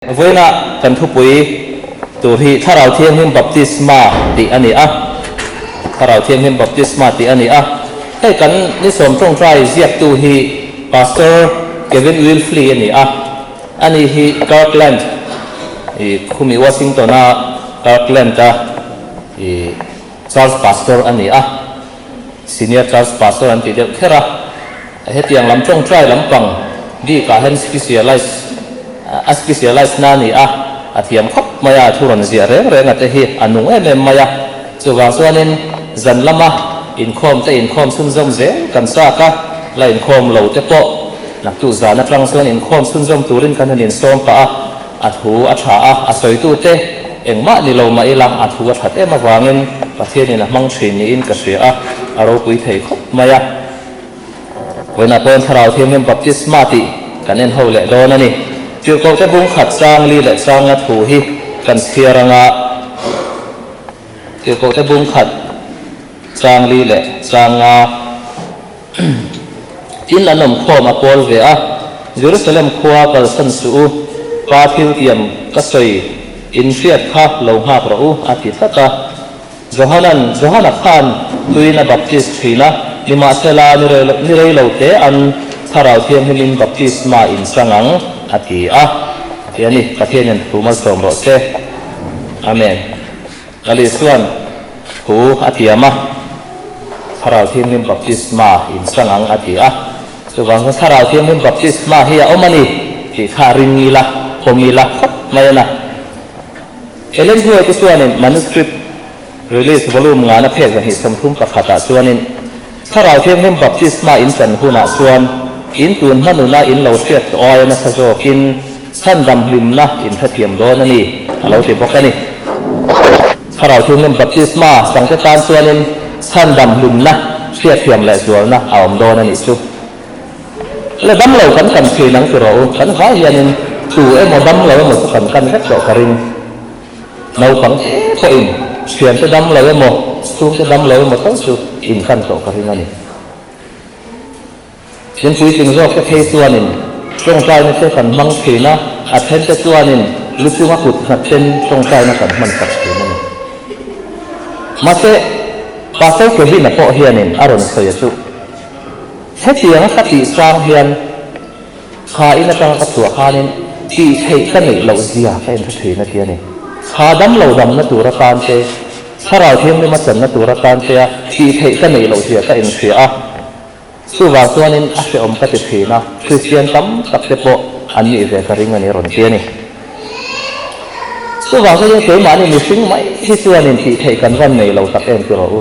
Vawiina kan thupui tur hi Thlarau Thianghlim Baptisma tih a ni a, Thlarau Thianghlim Baptisma tih a ni a. Hei kan ni sawm tawngtai ziaktu hi Pastor Kevin Wilfley a ni a, ani hi Kirkland i khumi Washington-a Kirkland-a i Church Pastor a ni a, Senior Church Pastor an ti deuh kher a. Hetiang lam tawngtai lampang bikah hian specialise a specialise na a ni a, a thiam khawp mai a, thu rawn ziah reng reng a te hi a nung em em mai a. Chuvang chuanin zan lama inkhawm te inkhawm chhunzawm zel kan chak a, la inkhawm lo te pawh naktuk zan atang chuan inkhawm chhunzawm turin kan han insawm pah a, a thu a tha a, a sawitute engmah ni lo mah ila a thu a that em avangin Pathianin a hmang thin niin ka hria a, a ropui thei khawp mai a. Vawiinah pawhin Thlarau Thianghlim Baptisma tih kan en ho leh dawn a ni. Tirhkohte bung khat chang li leh changa thu hi kan chhiar anga Tirhkohte bung khat chang li leh changa tin an awm khawm a pawl ve a, Jerusalem khua kalsan suh u, Pa thil tiam ka sawi in hriat kha lo nghak rawh u a ti tlat a. Johanan, Johana khan tuin a baptist thin a, nimahsela ni rei lo te an Thlarau Thianghlimin baptisma in chang ang, a ti a. Ti a ni, Pathianin thu malsawm rawh se. Amen. Kali chuan thu a tiam a, Thlarau Thianghlim baptisma in chang ang, a ti a. Chuvang chuan Thlarau Thianghlim baptisma hi a awm a ni tih kha ring ila, pawm ila khawp mai a na. Ellen Huai te chuanin manuscript release volume ngana phek 231 ah chuanin Thlarau Thianghlim Baptisma in chan hunah chuan in tun hmanuna in lo hriat tawh aia nasa zawkin chhandam hlimna in hrethiam dawn a ni a lo ti bawk a ni. Thlarau Thianghlim Baptisma changte tan chuanin chhandam hlimna hriatthiam leh zualna a awm dawn a nih chu. Le dam lo kan kan thin ang ti rawh u, kan vai hianin tu emaw dam lo emaw chu kan kan vek tawh ka ring. Naupang te pawhin thiante dam lo emaw, chhungte dam lo emaw tho chu in kan tawh ka ring a ni. Tin puitling zawk te phei chuanin tawngtaina te kan hmang thin a, a then te chuanin lu chunga kut nghat ten tawngtaina kan hman tak thin a ni. Mahse, Pastor Kevin-a pawh hianin a rawn sawi a chu. Hetianga ka tih chang hian kha in atanga ka chhuah khanin tih theih ka neih loh zia ka inhre thin a ti a ni. Kha dam lo damna tur atan te, Thlarau Thianghlim a channa tur atan te a tih theih ka neih loh zia ka inhria a. Chuvang chuanin a hrehawm ka ti thin a, Kristian tam tak te pawh an nih ve ka ring a ni rawn ti a ni. Chuvang chuanin keimahni mihring mai hi chuanin tih theih kan van nei lo tak em ti rawh u.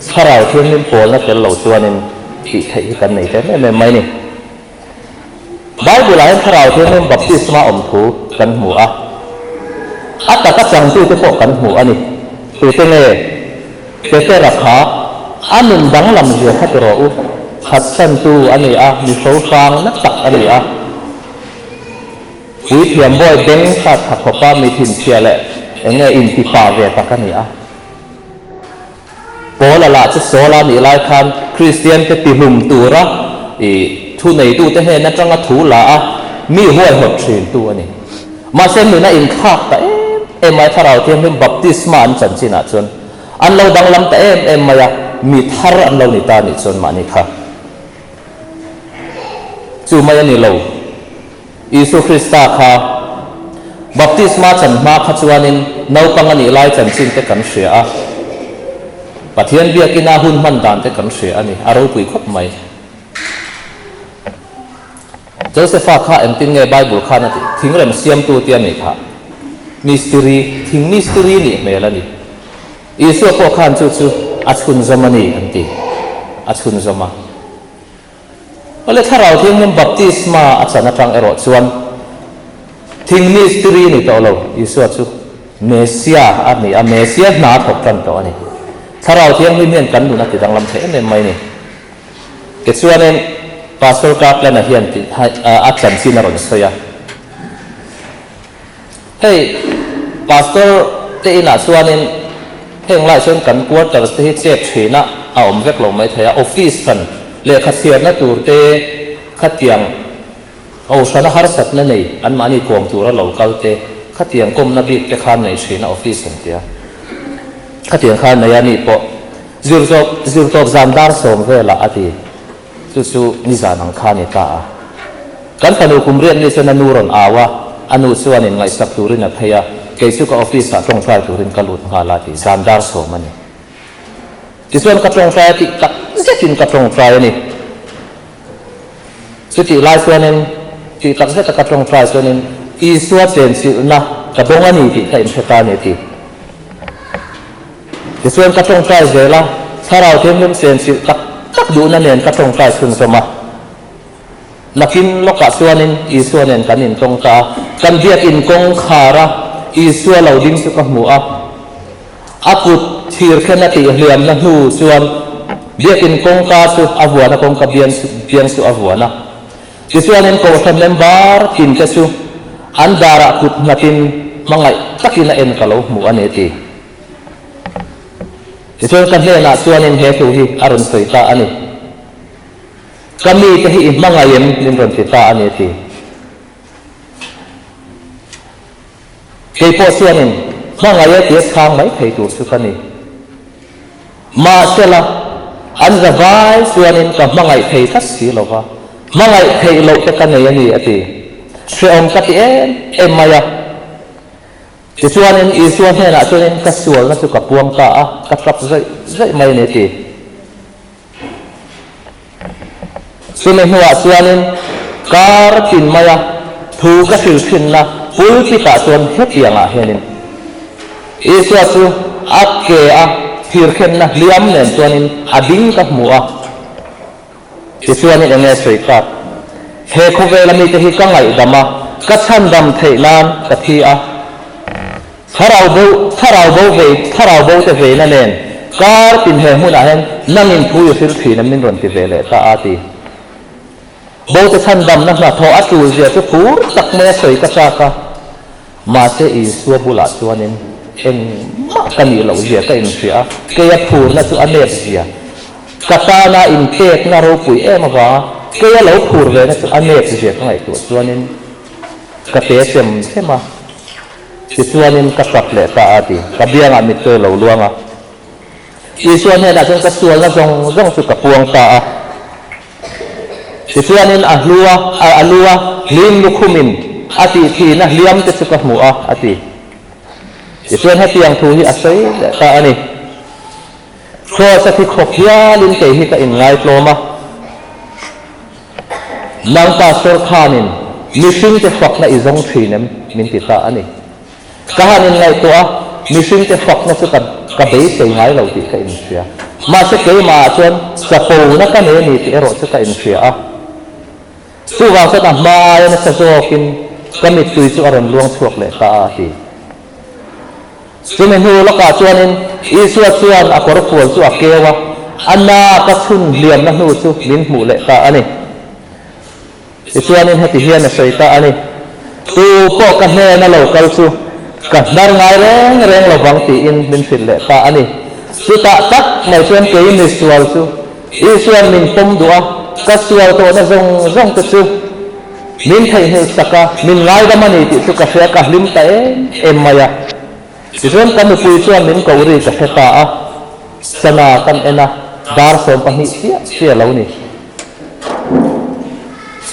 Thlarau Thianghlim pawlna tel lo chuanin tih theih hi kan nei tlem em em mai ni. Bible-ah hian Thlarau Thianghlim baptisma awm thu kan hmu a, a taka changtute pawh kan hmu a ni. Tute nge? Petera kha a nun danglam zia kha ti rawh u, phatsantu a ni a, mi hrohrang na tak a ni a. Puithiam bawi beng hrat tha khawpa mi thinchhia leh eng nge intipa ve tak a ni a. Paula lah chu Saula nih lai khan Kristiante tihlum tura i thuneitute hnen atanga thu la a, mi huaihawt thintu a ni. Mahse nuna inthlak ta em em mai Thlarau Thianghlim baptisma an chanchinah chuan an lo danglam ta em em mai a, mi thar an lo ni ta nih chuan mahni kha chu mai a ni lo. Isua Krista kha baptisma chan hma kha chuanin naupang a nih lai chanchin te kan hria a, Pathian biakina hun hman dan te kan hria a ni, a ropui khawp mai. Josepha kha engtin nge Bible khan a tih? Thingrem siamtu tia mi kha mistiri, thing mistiri nih hmel a ni. Isua pawh khan chu chu a chhunzawm a ni an ti, a chhunzawm a. Awle Thlarau Thianghlim baptisma a chan atang erawh chuan thing mistiri ni tawh lo, Isua chu Messia a ni a, Messia hna a thawk tan tawh a ni. Thlarau Thianghlim hian kan nun a ti danglam thei em em mai ni. Tichuanin Pastor Kirkland-a hian a chanchin a rawn sawi a. Hei Pastor te inah chuanin heng laiah chuan kan quarters te hi chep thin a, a awm vek lo mai thei a, office kan lehkha chhiarna tur te khatiang Kohhrana harsatna nei anmahni kawm tura lo kal te, khatiang kawmna bik te khan nei thin a office an tia. Khatiang khan nei a nih pawh zirtawp zirtawp zan dar sawm velah a ti. Chu chu nizan ang kha a ni ta a. Kan fanu kum riat ni chuan a nu rawn au a, a nu chuanin ngaihsak turin a phei a, kei chu ka office ah tawngtai turin ka lut nghal a ti. Zan dar sawm a ni. Tichuan ka tawngtai a tih tak zetin ka tawngtai a ni. Chutih lai chuanin, tih tak zeta ka tawngtai chuanin Isua chenchilhna ka dawng a ni tih ka inhre ta a ni a ti. Tichuan ka tawngtai zel a, Thlarau Thianghlim chenchilh tak tak duhna nen ka tawngtai chhunzawm a. Nakin lawkah chuanin Isua nen kan intawng ta a, kan biakin kawngkhara Isua lo ding chu ka hmu a. A kut thir khen a tih hliamna hnu chuan biakin kawngka chu a vuan a, kawngka biang biang chu a vuan a. Tichuanin kohhran member tinte chu an darah kut nghatin hmangaih takin a en ka lo hmu a ni a ti. Tichuan ka hnenah chuanin he thu hi a rawn sawi ta a ni. Ka mite hi i hmangaih em? min rawn ti ta a ni a ti. Kei pawh chuanin hmangaih a tia chhang mai thei tur chu ka ni. Mahsela, an za vai chuanin ka hmangaih thei tlat si lo va, hmangaih theih loh te ka nei a ni, a ti. Hrehawm ka ti em em mai a. Tichuanin Isua hnenah chuanin ka sualna chu ka puang ta a, ka tap zaih zaih mai a ni, a ti. Chumi hnuah chuanin kar tin maia thu ka hril thinna pulpit-ah chuan hetiangah hianin Isua chu a ke a thirkhenna hliam nen chuanin a ding ka hmu a. Tichuanin enge sawi tak? He khawvela mite hi ka ngaihdam a, ka chhandam theih nan ka thi a. Thlarau bo, thlarau bo vei, thlarau bo te veina nen kar tin he hmunah hian nangin thu i hril thin em min rawn ti ve leh ta a ti. Bo te chhandamna hnathawh a tul zia chu phur tak mai a sawi ka chak a, mahse Isua bulah chuanin engmah ka nih loh zia ka inhria a, keia phurna chu a nep zia, ka tana inpekna ropui em avanga keia lo phur vena chu a nep zia ka ngaihtuah chuanin ka te chem chem a. Tichuanin ka tap leh ta a ti. Ka biangah mittui a lo luang a. Isua hnenah chuan ka sualna zawng zawng chu ka puang ta a. Tichuanin a hlu a, a lu a, hlim lukhumin a tih thihna hliam te chu ka hmu a, a ti. Tichuan hetiang thu hi a sawi leh ta a ni. Kraws a thi khawp hialin kei hi ka inngaitlawm a. Nang Pastor khanin mihringte fakna i zawng thin em? min ti ta a ni. Ka han inngaihtuah a, mihringte fakna chu ka ka beisei ngai lo tih ka inhria. Mahse keimahah chuan chapona ka nei a ni tih erawh chu ka inhria a. Chuvang chuan a hma aia nasa zawkin ka mittui chu a rawn luang chhuak leh ta a, a ti. Chumi hnu lawkah chuanin Isua chuan a kawr fual chu a keu a, a na ka chhun hliamna hnu chu min hmuh leh ta a ni. Tichuanin heti hian a sawi ta a ni, Tu pawh ka hnena lo kal chu ka hnar ngai reng reng lo vang tiin min hrilh leh ta a ni. Chutah tak mai chuan kei misual chu Isua'n min pawm duh a, ka sual tawhna zawng zawng te chu Min theihnghilh sak a, min ngaidam a ni tih chu ka hria, ka hlim ta em em mai a. Tichuan ka nupui chuan min ko ri ka hre ta a, sana kan en a, dar 12 chiah chiah lo ni.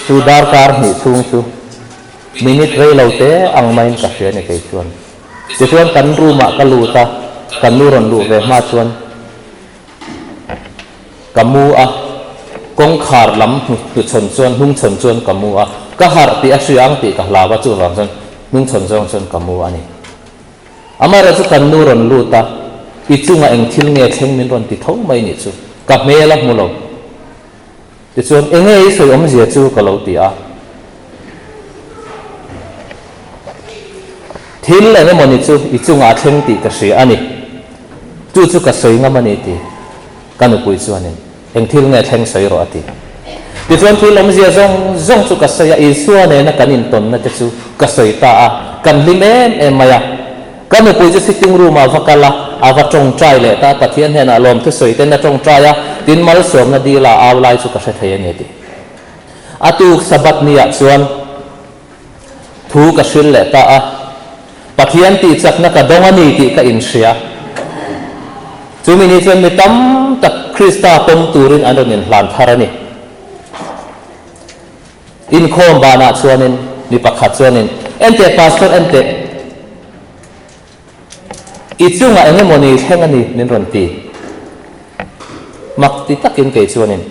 Chu darkar hnih chhung chu minute rei lo te ang maiin ka hria ni kei chuan. Tichuan kan room ah ka lut a, kan nu rawn luh ve hma chuan, Ka mu a, kawngkhar lam hnuchhawn chuan hnungchhawn chuan ka mu a, ka harh tih a hria ang tih ka hlau a, chuvang chuan hnungchhawn zawng chuan ka mu a ni. Amaherawh chu kan nu rawn lut a, i chungah eng thil nge thleng min rawn ti tho mai nih chu, ka hmel a hmu lo. Tichuan, enge i sawi awmzia chu ka lo ti a. Thil eng emawni chu i chungah a thleng tih ka hria a ni. Chu chu ka sawi ngam a ni ti ka nupui chuanin eng thil nge thleng sawi rawh a ti. Tichuan thil awmzia zawng zawng chu ka sawi a, Isua nena kan intawnna te chu ka sawi ta a, kan hlim em em mai a. Ka nupui chu sitting room ah va kal a, a va tawngtai leh ta, Pathian hnenah lawmthu sawi ten a tawngtai a, tin malsawmna dil a au lai chu ka hre thei a ni a ti. A tuk Sabbath ni ah chuan. Thu ka hril leh ta a, Pathian tihchakna ka dawng a ni tih ka inhria. Chumi ni chuan mi tam tak Krista pawm turin an rawn inhlan thar a ni. Inkhawm banah chuanin mi pakhat chuanin, Enteh Pastor, enteh. I chungah eng emaw ni thleng a ni min rawn ti. Mak ti takin kei chuanin,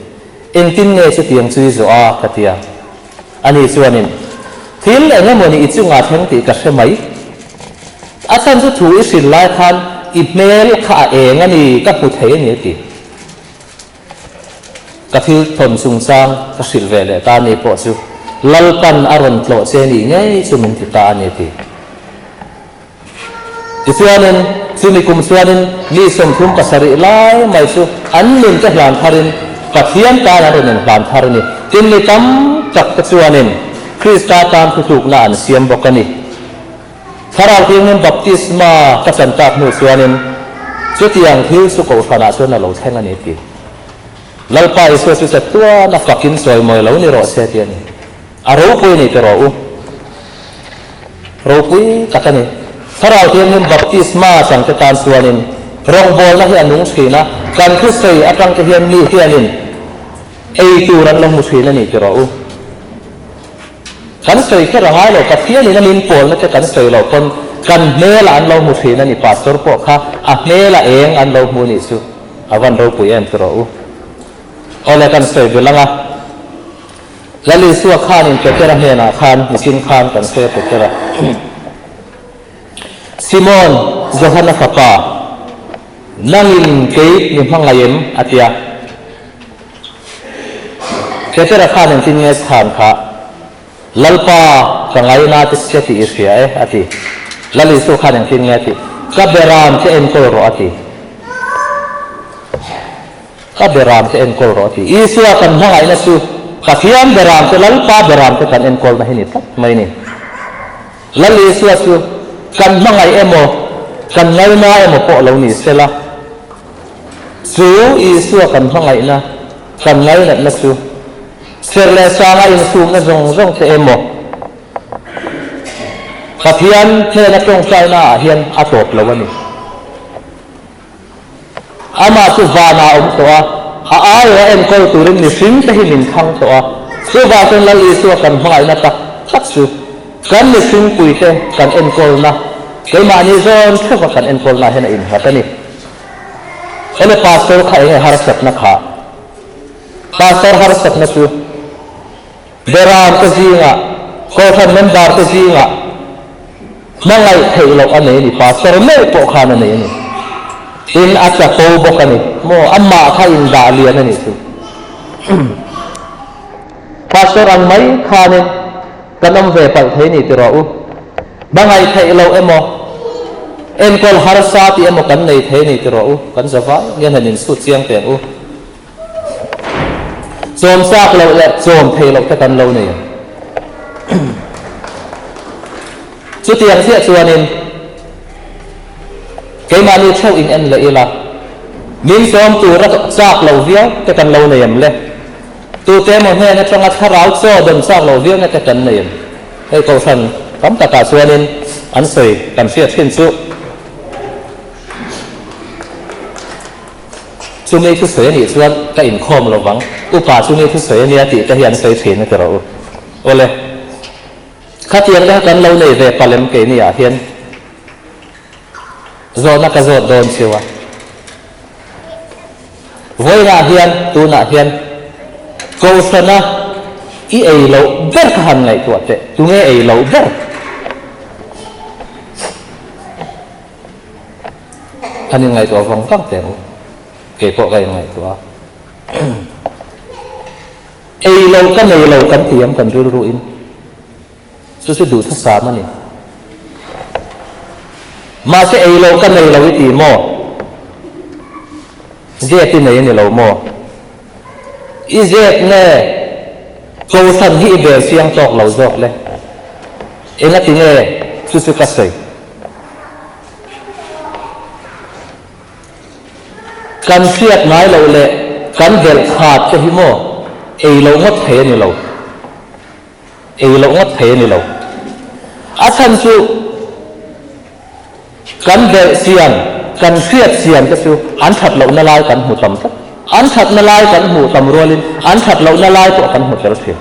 Engtin nge chutiang chu i zawh a? ka ti a. Ani chuanin, Thil eng emaw ni i chungah thleng tih ka hre mai. A chhan chu thu i hrilh lai khan i hmel kha a eng a ni, ka hmu thei a ni a ti. Ka thil thawn chungchang ka hrilh ve leh ta ni pawh chu Lalpan a rawn tlawh che nih ngei chu min ti ta a ni a ti. Tichuanin, chumi kum chuanin mi 37 lai mai chu an nun te hlan tharin Pathian tan an rawn inhlan thar a ni. Tin, mi tam tak te chuanin Krista tan thutlukna an siam bawk a ni. Thlarau Thianghlim baptisma ka chan tak hnu chuanin chutiang thil chu kohhranah chuan a lo thleng a ni ti. Lalpa Isua chu chatuan a fakin chawimawi lo ni rawh se ti a ni. A ropui a ni ti rawh u. Ropui tak a ni. Thlarau Thianghlim baptisma changte tan chuanin rawngbawlna hi a nung thin a, kan thusawi atangte hian mi hianin ei tur an lo hmu thin a ni ti rawh u. Kan sawi kher a ngai lo, Pathianin a min pawlna te kan sawi loh pawn kan hmelah an lo hmu thin a ni, Pastor pawh kha a hmelah eng an lo hmu nih chu a van ropui em ti rawh u. Awle kan sawi belh ang a, Lal Isua khanin Petera hnenah khan nichin khan kan sawi a Petera, Simon, Johana fapa, nangin kei mi hmangaih em? a ti a. Petera khan engtin nge chhan kha, Lalpa, ka ngaina te sia tih i hria e, a ti. Lal Isu khan engtin nge a tih? Ka beram che enkawl rawh, a ti. Ka beram che enkawl rawh, a ti. Isua kan hmangaihna chu Pathian beram che, Lalpa beram che kan enkawlna hi ni tlat mai ni. Lal Isua chu kan hmangaih emaw, kan ngaina emaw pawh lo ni sela, Chu Isua kan hmangaihna, kan ngainatna chu serh leh sanga insumna zawng zawng te emaw Pathian hnena tawngtaina ah hian a tawp lo a ni. Amah chu vanah a awm tawh a, a aiawh a enkawl turin mihring te hi min thlang tawh a. Chuvang chuan Lal Isua kan hmangaihna tak tak chu kan mihringpui te kan enkawlna, keimahni zawn theuha kan enkawlna hian a innghat a ni. Ele pastor kha enge harsatna kha? Pastor harsatna chu Beram te zingah, Kohhran member te zingah hmangaih theih loh a nei a ni, pastor meuh pawh khan a nei a ni. Tin, a chapo bawk a ni maw? Amah kha indah lian a nih chu. Pastor ang mai khanin Kan awm ve palh thei ni ti rawh u. Hmangaih theih loh emaw, enkawl harsa tih emaw kan nei thei ni ti rawh u. Kan za vai hian han insut chiang teh ang u. Chawm chak loh leh chawm thei loh te kan lo nei ang. Chutiang chiah chuanin keimahni theuh in en leh ila, min chawm tura chak lo viau te kan lo nei em le? Tute emaw hnen atanga thlarau chaw dawn chak lo viau na te kan nei em? Hei kohhran tam takah chuanin an sawi kan hriat thin chu chumi thusawi anih chuan ka inkhawm lo vang, upa chumi thusawi ania tih te hi an sawi thin a ti rawh u. Awle, khatiang te kha kan lo nei ve palem keini ah hian zawhna ka zawt dawn chiu a. Vawiinah hian, tunah hian Kohhrana i ei loh ber kha han ngaihtuah teh, tunge ei loh ber? Han inngaihtuah vang vang teh ang u, kei pawh ka inngaihtuah a. Ei loh ka nei lo kan ti ang kan rilruin. Chu chu duhthusam a ni. Mahse ei lo ka nei lo i ti maw? Zep i nei a ni lo maw? I zep nge Kohhran hi i bel chiang tawk lo zawk le? Engati nge chu chu ka sawi? Kan hriat ngai loh leh kan belh khat te hi maw ei loh ngawt thei a ni lo. Ei loh ngawt thei a ni lo. A chhan chu kan belh chian, kan hriat chian te chu an that lohna lai kan hmu tam tlat. An thatna lai kan hmuh tam rualin an that lohna lai pawh kan hmu tel thin.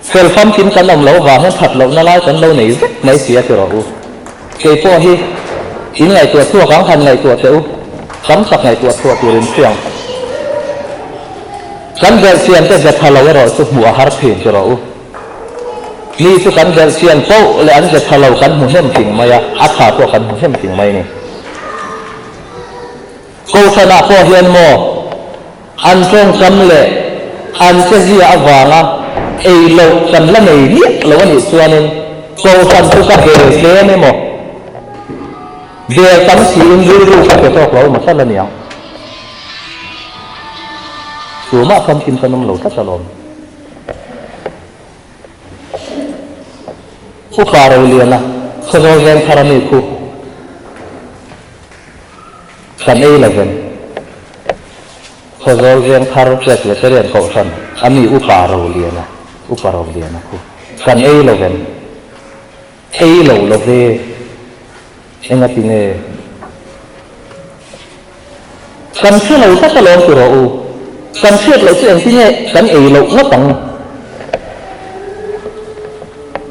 Fel famkim kan awm loh vang hian that lohna lai kan lo nei vek mai si a ti rawh u. Kei pawh hi in ngaihtuah chhuak ang han ngaihtuah teh u, tam tak ngaihtuah chhuah tur in hriang. Kan belhchian te ze tha lo erawh chu hmuh a har thin ti rawh u. Mi chu kan belhchian poh leh an ze tha lo kan hmu hnem ting mai a, a tha pawh kan hmu hnem ting mai a ni. Kohhranah pawh hian maw an tawngkam leh an chezia avanga ei loh kan la nei miah lo a nih chuanin Kohhran chu ka bel tlem emaw, bel tam siin rilru ka pe tawk lo emaw tlat a niang. Tumah famkim kan awm lo tlat alawm. Upa Roliana, Khawzawl Vengthar a mi khu. Kan ei lo vem. Khawzawl veng thar Presbyterian Kohhran a mi Upa Roliana, Upa Roliana khu. Kan ei lo vem. Ei lo lo ve. Engati nge? Kan hre lo tlat alawm ti rawh u. Kan hriat loh chu engtinge kan ei loh ngawt ang.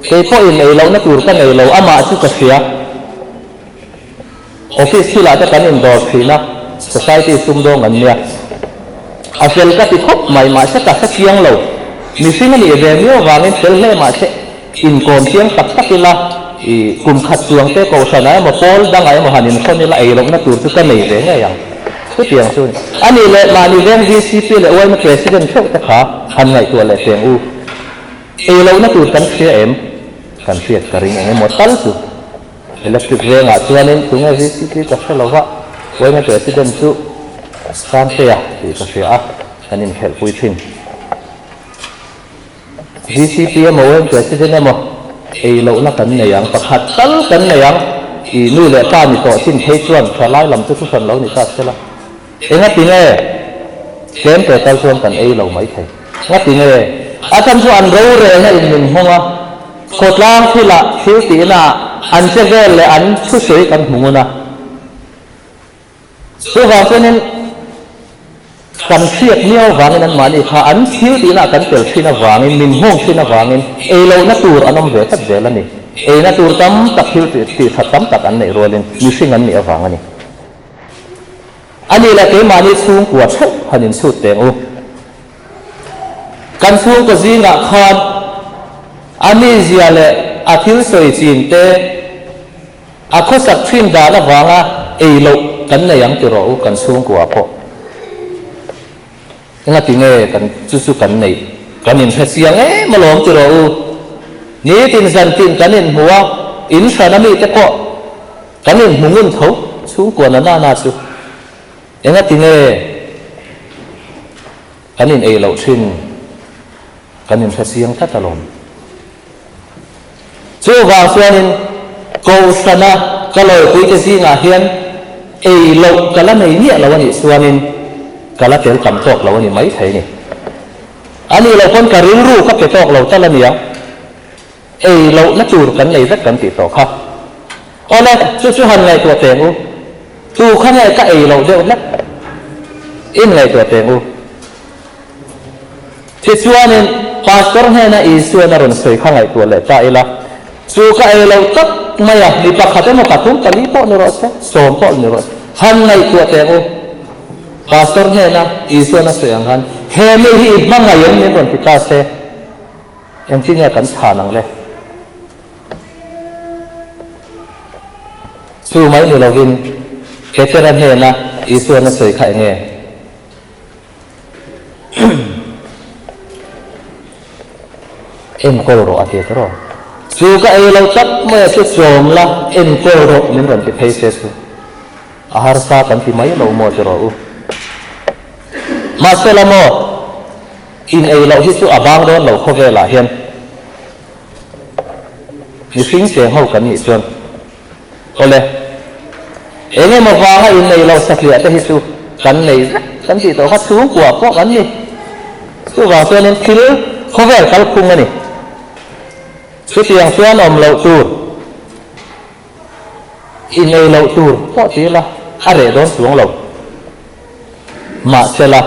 Kei pawhin ei lohna tur ka nei lo, amah chu ka hria. Office thilah te kan indawr thin a, society sumdawng an nia. A fel ka ti khawp mai, mahse ka hre chiang lo. Mihring a nih ve miau vangin fel hle mahse inkawm chiang tak tak ila, i kum khat chuang te kohhran ah emaw pawl dangah emaw han inhrawn ila ei lohna tur chu ka nei ve ngei ang. Chutiang chu a ni. A nih leh mahni veng VCP leh yma President theuh te kha han ngaihtuah leh teng u. Ei lohna tur kan hria em? Kan hriat ka ring eng emaw tal chu. Electric vengah chuanin tunge VCP ka hre lova, yma President chu Sangtea tih ka hria a, kan inkhelhpui thin. VCP emaw yma President emaw ei lohna kan nei ang, pakhat tal kan nei ang, i nu leh pa ni tawh chin phei chuan thalai lam chu thuhran lo ni ta se la. Engati nge tlem te tal chuan kan ei lo mai thei? Ngati nge? A chhan chu an rorelna in min hmawng a, khawtlang thilah thil tihna ah an che vel leh an thusawi kan hmu ngun a. Chuvang chuanin kan hriat miau vangin anmahni kha an thil tihna ah kan tel thin avangin, min hmawng thin avangin ei lohna tur an awm ve tlat zel a ni. Eina tur tam tak thil tih that tam tak an neih rualin mihring an nih avang a ni. A nih leh keimahni chhungkua theuh han inchhut teng u. Kan chhungkaw zingah khan a mizia leh a thil sawi chin te, a khawsak thin dan avanga ei loh kan nei ang ti rawh u kan chhungkua pawh. Engati nge kan chu chu kan neih? Kan inhre chiang em alawm ti rawh u. Nitin zantin kan inhmu a, in hran a mite pawh kan inhmu ngun tho chhungkua na nana chu. Engati nge kan in ei loh thin? Kan inhre chiang tlat alawm. Chuvang chuanin Kohhrana ka lawipuite zingah hian ei loh ka la nei miah lo a nih chuanin ka la tel tam tawk lo a ni maithei ni. A nih loh pawn ka rilru ka pe tawk lo tal a nia, ei lohna tur kan nei vek kan tih tawh kha. Awle, chu chu han ngaihtuah teng u. Tu kha nge ka ei loh deuh hlek? In ngaihtuah teng u. Tichuanin, Pastor hnena Isuan a rawn sawi kha ngaihtuah leh ta ila, Chu ka ei lo tak mai a, mi pakhat emaw pathum pali pawh ni rawh se, sawm pawh ni rawh se, han ngaihtuah teh u. Pastor hnena Isuan a sawi ang khan, He mi hi i hmangaih em min rawn ti ta se, engtin nge kan chhan ang le? Chu mai ni lovin, Petera hnena Isuan a sawi kha eng nge? Enkawl rawh a ti ta rawh. Chu ka ei lo tak mai a chu chawm la enkawl rawh min rawn ti phei se chu a harsa kan ti mai lo maw ti rawh u. Mahse la maw in ei loh hi chu a bang dawn lo khawvelah hian mihring cheng ho kan nih chuan. Awle, eng emaw vanga innei loh satliah te hi chu kan nei vek kan tih tawh kha chhungkua pawh kan ni. Chuvang chuanin thil khawvel kalphung a ni. Chutiang chuan awm loh tur, inei loh tur pawh ti ila a reh dawn chuang lo. Mahsela,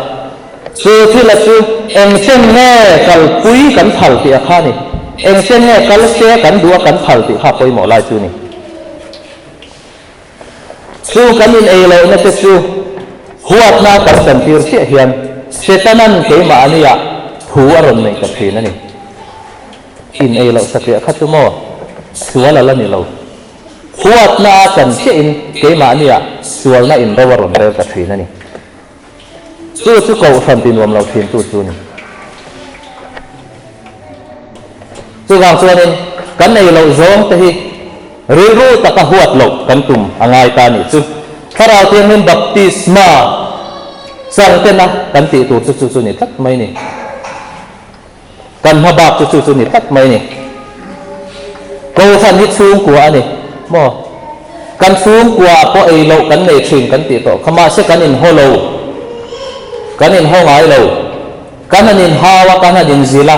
chu thila chu eng chen nge kalpui kan phal tih a kha ni. Eng chen nge kal se kan duh a kan phal tih kha pawimawh lai chu ni. Chu kan in ei lohna te chu huatna kan chantir chiah hian Setanan keimahniah thu a rawn neih ta thin a ni. In ei loh satliah kha chu maw sual a la ni lo. Huatna a chan chiahin keimahniah sualna in ro a rawn rel ta thin a ni. Chu chu kohhran ti nuam lo thin tu chu ni. Chuvang chuanin kan ei loh zawng te hi rilru taka huat loh kan tum a ngai ta nih chu. Thlarau Thianghlim baptisma chang tena kan tih tur chu chu chu ni tlat mai ni. Kan hma bak chu chu chu ni tlat mai ni. Kohhran hi chhungkua a ni maw? Kan chhungkua pawh ei loh kan nei thin kan tih tawh kha mahse kan inhaw lo, kan inhaw ngai lo. Kan han inhau a, kan han inzilh a,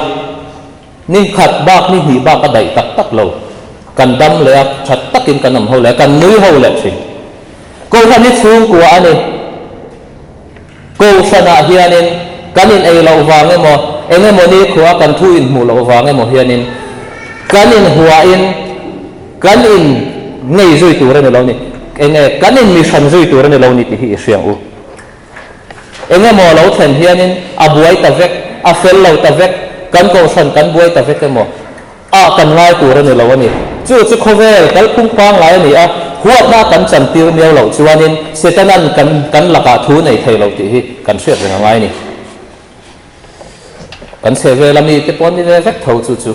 ni khat bak ni hnih bak a daih tak tak lo. Kan dam leh a, tha takin kan awm ho leh a, kan nui ho leh thin. Kohhran hi chhungkua a ni. Kohhranah hianin kan in ei loh vang emaw, eng emaw ni khuaa kan thu inhmuh loh vang emaw hianin kan inhuahin kan in ngei zui tur a ni lo ni, eng nge kan in mihran zui tur a ni lo ni tih hi i hria ang u. Eng emaw a lo thlen hianin a buai ta vek, a fel lo ta vek, kan kohhran kan buai ta vek emaw, Ah kan ngai tur a ni lo a ni. Chu chu khawvel kalphung pangngai a ni a, huatna kan chantir miau loh chuanin Setanan kan kan lakah thu nei thei lo tih hi kan hriat reng a ngai a ni. Kan chhe vel a mite pawh an ni ve vek tho chu chu.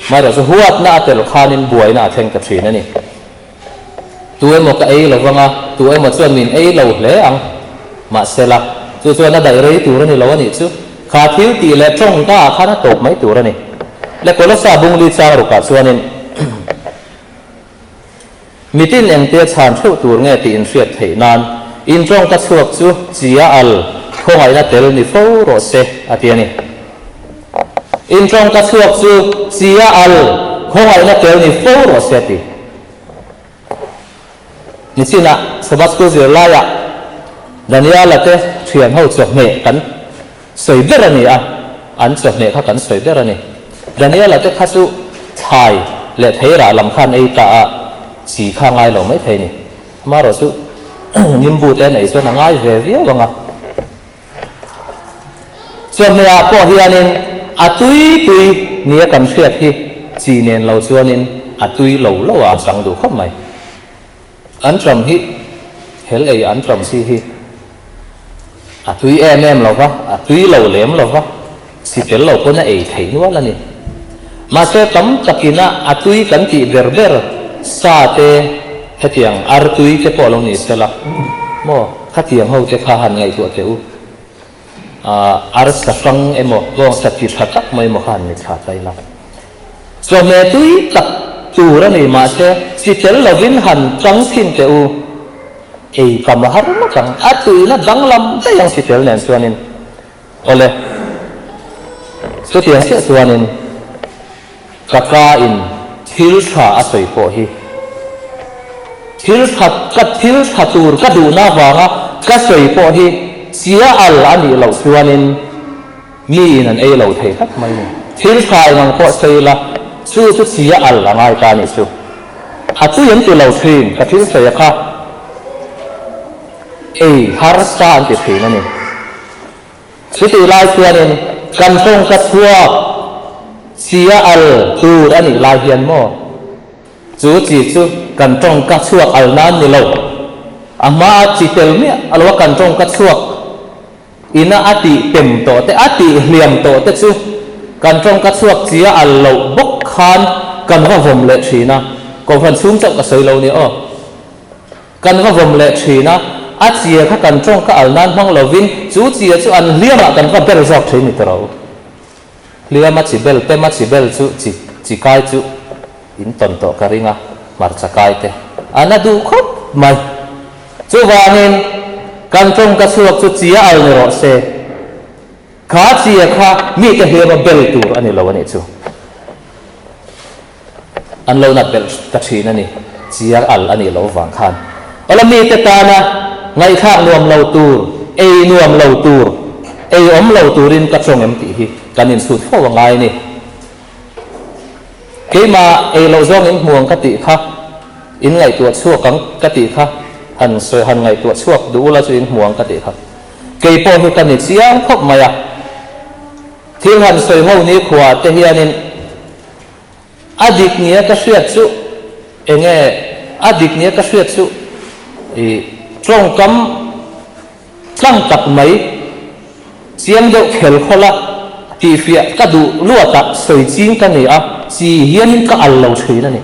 Amaherawhchu huatna a tel khanin buaina a thleng ta thin a ni. Tu emaw ka ei lo vang a, tu emaw chuan min ei lo hle ang. Mahsela, chu chuan a daih rei tur a ni lo a nih chu. Kha thil tih leh tawngka ah khan a tawp mai tur a ni. Le Kolosa bungli chang rukah chuanin mitin engtia chhan theuh tur nge tih inhriat theih nan in tawngka chhuak chu chia al khawngaihna tel ni fo rawh se a ti a ni. In tawngka chhuak chu chia al khawngaihna tel ni fo rawh se a ti. Nichinah Sabbath School zirlaiah Daniela te thian ho chawhmeh kan sawi ber a ni a, an chawhmeh kha kan sawi ber a ni. Daniela te kha chu thlai leh theirah lam khan ei ta a, chi kha ngai lo mai thei a ni. Amaherawh chu nimbu te an ei chuan a ngai ve viau ang a. Chawhmehah pawh hianin a tui tui nia kan hriat hi chi nen lo chuanin a tui lo lo a chang duh khawp mai. An ṭam hi hel ei an ṭam si hi a tui em em lo va, a tui lo lem lo va, chi tel lo pawn a ei theih nual a ni. Mahse tam takina a tui kan tih ber ber sa te hetiang artui te pawh lo ni sela maw? Khatiang ho te kha han ngaihtuah teh u. Arsa hrang emaw, bawngsa ti tha tak mai emaw kha han ni thla ta ila. Chawhmeh tui tak tur a ni mahse chi tel lovin han chang thin teh u. Ei kam a har ngawt ang, a tuina danglam daih ang chi tel nen chuanin. Awle, chutiang chiah chuanin ka ka in thil tha a sawi pawh hi thil tha ka thil tha tur ka duhna avanga ka sawi pawh hi chia al a nih loh chuanin mi in an ei lo thei tlat mai ni. Thil tha engang pawh sawi ila chu chu chia al a ngai ta a nih chu. A tui an ti lo thin ka thil sawi a kha ei harsa an ti thin a ni. Chutih lai chuanin kan tawngka chhuak chia al tur a nih lai hian maw? Chu chi chu kan tawngka chhuak al nan ni lo. A hmaa chi tel miah a lo a kan tawngka chhuak ina a tih pem tawh te, a tih hliam tawh te chu kan tawngka chhuak chia al loh bawk khan kan va vawm leh thin a. Kohhran chhung chauh ka sawi lo nia aw. Kan va vawm leh thin a, a chia kha kan tawng ka al nan hmang lovin chu chia chu an hliamah kan va ber zawk thin ni tawh. Hliama chi bel, pema chi bel chu chi chi kai chu in tawn tawh ka ring a, hmarcha kai te a na duh khawp mai. Chuvangin kan tawng ka chhuak chu chia al ni rawh se, kha chia kha mite hliama bel tur a ni lo a nih chu. An lo nat belh ta thin a ni. Chiar al a nih loh vang khan. Awla mite tana ngaihthlak nuam lo tur, ei nuam lo tur, ei awm lo turin ka tawng em tih hi kan insut fo a ngai a ni. Keimah ei loh zawng in hmu ang ka tih kha, in ngaihtuah chhuak ang ka tih kha, han sawi han ngaihtuah chhuak duh ula chu in hmu ang ka tih kha. Kei pawh hi ka ni chiang khawp mai a. Thil han sawi ho ni khuaah te hianin a dik nia ka hriat chu enge a dik nia ka hriat chu ih tawngkam tlang tak mai chiang deuh khel khawlh a tihfiah ka duh luatah sawi ching ka ni a, chi hianin ka al lo thin a ni.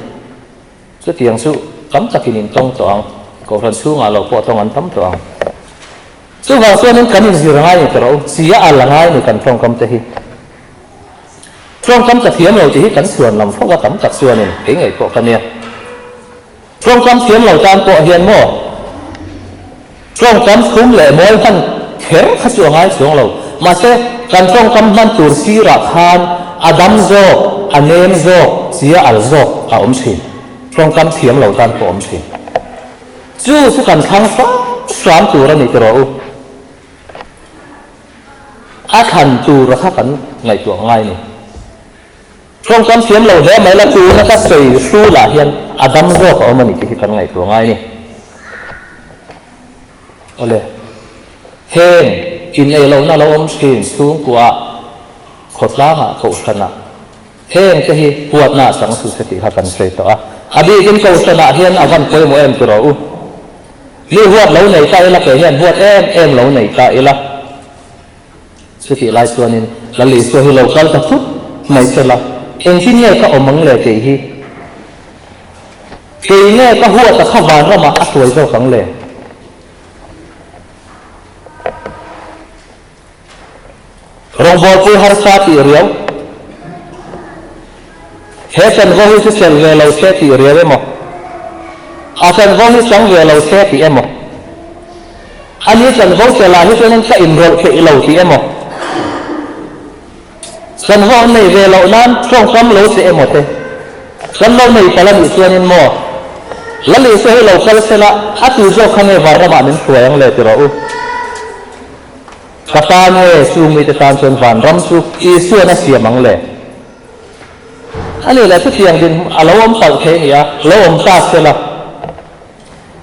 Chutiang chu tam takin in tawng tawh ang, Kohhran chhungah lo pawh tawng an tam tawh ang. Chuvang chuanin kan inzir ngai ni tawh rawh u, chi a al a ngai ni kan tawngkam te hi. Tawngkam ka thiam lo tih hi kan chhuan lam fo a tam tak chuanin kei ngei pawh ka nia. Tawngkam thiam lo tan pawh hian maw tawngkam thlum leh mawi hman kher kha chu a ngai chuang lo. Mahse kan tawngkam hman tur sirah khan a dam zawk, a nem zawk, chi a al zawk a awm thin. Tawngkam thiam lo tan pawh a awm thin. Chu chu kan thlang hram hram tur a ni tiraw u. A thlan tura kha kan ngaihtuah ngai ni. Tawngkam thiam lo hle mai la tuna ka sawi hrulah hian a dam zawk a awm a ni tih hi kan ngaihtuah ngai ni. Awle, heng in ei lohna lo awm thin chhungkuaah, khawtlangah, kohhranah heng te hi huatna a chang su se tih kha kan sawi tawh a. A bikin kohhranah hian a van pawimawh em tiraw u. Mi huat lo nei ta ila kei hian huat em em lo nei ta ila. Chutih lai chuanin Lal Isua hi lo kal ta thut mai se la, engtin nge ka awm ang le kei hi? Kei nge ka huat a kha vanramah a hruai zawk ang le? Rawngbawlpui harsa tih riau, He chanvo hi chu chelh ve lo se tih riau emaw, a chanvo hi chang ve lo se tih emaw, A ni chanvo chelh ah hi chuanin ka inrawlh theih lo tih emaw, chanvo an nei ve loh nan tawngkam lo che emaw te kan lo nei palh a nih chuanin maw Lal Isua hi lo kal sela a tu zawk kha nge vanramah min hruai ang le ti rawh u. Ka tan nge chung mite tan chuan vanram chu Isuan a siam ang le. A nih leh chutiang dinhmun a lo awm palh thei a ni a, lo awm ta sela.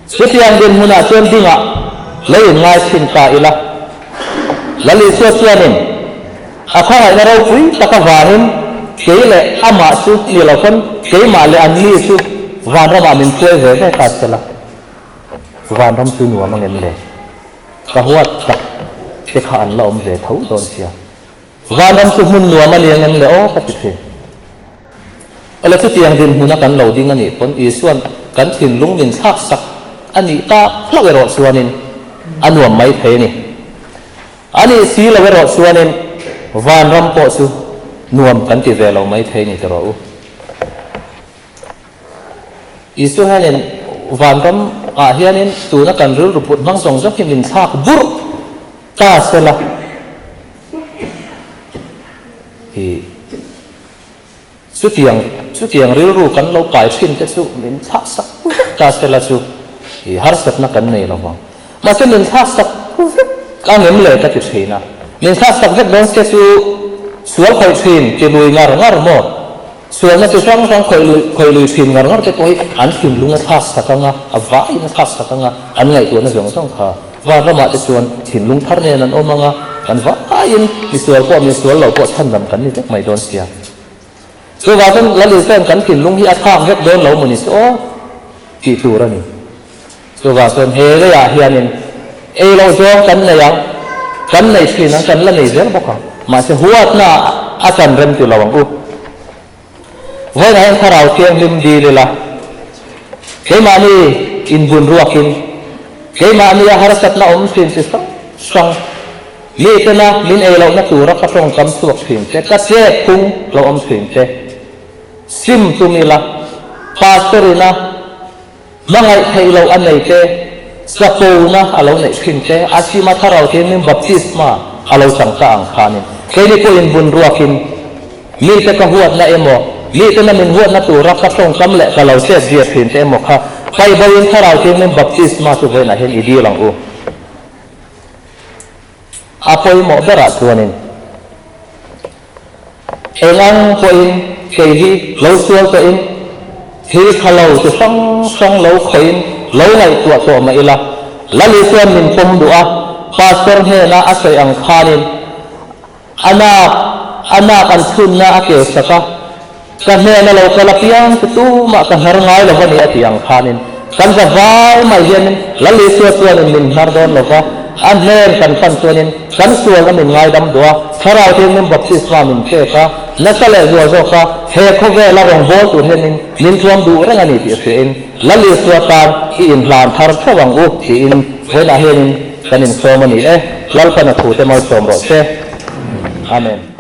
Chutiang dinhmunah chuan dingah lo inngai chhin ta ila. Lal Isua chuanin a khawngaihna ropui tak avangin kei leh amah chu ni lo pawn keimah leh anni chu vanramah min hruai ve ve ta sela. Vanram chu nuam angem le? Ka huat tak te kha an la awm ve tho dawn sia. Vanram chu hmun nuam a liang em le aw ka ti thin. Awle chutiang dinhmuna kan lo ding a nih pawn Isua'n kan thinlung min thlak sak a nih tak hlauh erawh chuanin a nuam mai thei a ni. A nih si lo erawh chuanin vanram pawh chu nuam kan ti ve lo mai thei a ni ti rawh u. Isua hianin vanram ah hianin tuna kan rilru put hmang zawng zawng hi min thlak burh ta sela i chutiang chutiang rilru kan lo kai thin te chu min thlak sak vek ta sela chu i harsatna kan nei lo vang. Mahse min thlak sak vek a ngem le ka ti thin a, min thlak sak vek dawn se chu sual khawih thin ti lui ngar ngar maw? Sualna chi hrang hrang khawih lui khawih lui thin ngar ngar te pawh hi an thinlung a thlak sak ang a, a vaiin a thlak sak ang a, an ngaihtuahna zawng zawng kha vanramah te chuan thinlung thar nen an awm ang a, kan vaiin misual pawh misual lo pawh chhandam kan ni vek mai dawn sia. Chuvang chuan Lal Isua'n kan thinlung hi a thlak vek dawn lo maw ni se aw tih tur a ni. Chuvang chuan he leiah hianin ei loh zawng kan nei ang, kan nei thin ang, kan la nei zel bawk ang. Mahse huatna a chan rem ti lo ang u. Vawiinah hian Thlarau Thianghlim dil ila, keimahni inbun ruakin, keimahni a harsatna awm thin chi hrang hrang, mitena min ei lohna tura ka tawngkam chhuak thin te, ka chet phung lo awm thin te, sim tum ila, Pastor ina, Hmangaih theih loh a nei te, chakona a lo neih thin te, a sima thlarau thianghlim baptisma a lo chang ta ang khanin keini pawhin bun ruakin mite ka huatna emaw? Mitena min huatna tura ka tawngkam leh ka lo chet zia thin te emaw kha paih bo in Thlarau Thianghlim baptisma chu vawiinah hian i dil ang u. A pawimawh berah chuanin eng ang pawhin kei hi lo sual tawhin thil tha lo chi hrang hrang lo khawihin lo ngaihtuah tawh mah ila, Lali chuan min pawm duh a, Pastor hnena a sawi ang khanin A nak, a nak an chhunna a ke sak a, ka hnena lo kal apiang chu tumah ka hnar ngai lo va ni a ti ang khanin kan za vai mai hianin Lal Isua chuanin min hnar dawn lo va, a hnen kan fan chuanin kan sualna min ngaidam duh a, Thlarau Thianghlim baptisma min pek a, nasa leh zual zawk a, he khawvela rawngbâwl tur hianin min thuam duh reng a ni tih hriain Lal Isua tan i inhlan thar theuh ang u tiin vawiinah hianin Kan insawm a ni e, Lalpan a thute malsawm rawh se. Amen.